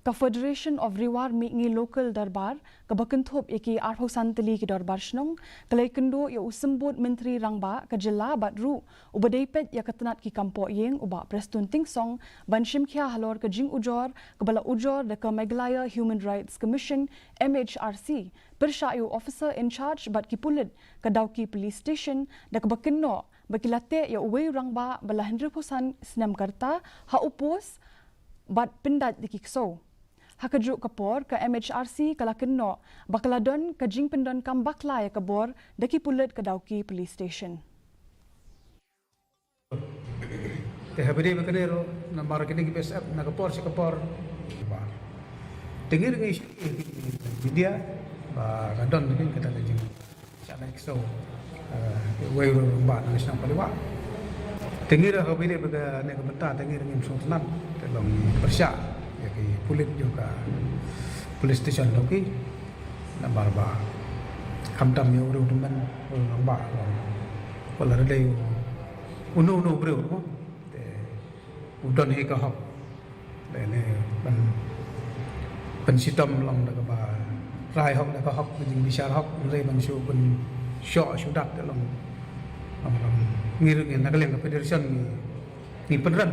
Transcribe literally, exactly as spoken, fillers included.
Ka Federation of Ri War Mihngi Local Dorbar, kaba kynthup ïa ki arphew san tylli ki dorbar shnong, ka la ïakynduh ïa u Symbud Myntri Rangbah ka jylla bad ruh uba dei peit ïa ka tnat ki kam pohïing, u Bah Prestone Tynsong, ban shim khia halor ka jingujor kaba la ujor da ka Meghalaya Human Rights Commission, M H R C, pyrshah ïa u Officer in Charge bad ki pulit ka Dawki Police Station, da kaba kynnoh ba ki la teh ïa uwei u rangbah ba la hynriewphew san snem ka rta ha u post bad pyndait da ki ksew. Ha kajuh ka por, ka M H R C ka la kynnoh ba ka la don ka jingpyndonkam bakla ïa ka bor da ki pulit ka Dawki Police Station. Te ha ba dei ba kane ruh, namar kine ki B S F na ka por sha ka por. Te ngi ruh ngi shu ïohi ha ki media ba ka don kane kata ka jingshah dait ksew, eh, uwei u rangbah na ka shnong Paliwah. Te ngi ruh ha ba dei ba kane ka bynta te ngi ruh ngim sngewtynnat, te long pyrshah ïa ki pulit jong ka police station Dawki. Namar ba khamtam ïa u rangbah, u rangbah, ko la dei u uno uno u briew, te u don hi ka hok. Te ne ban, ban shitom long da kaba rai hok, da ka hok, ka jingbishar hok, hynrei ban shu, ban shoh shu dat te long, long, long ngi ruh ngi na ka liang ka federation ngi, ngi pynrem.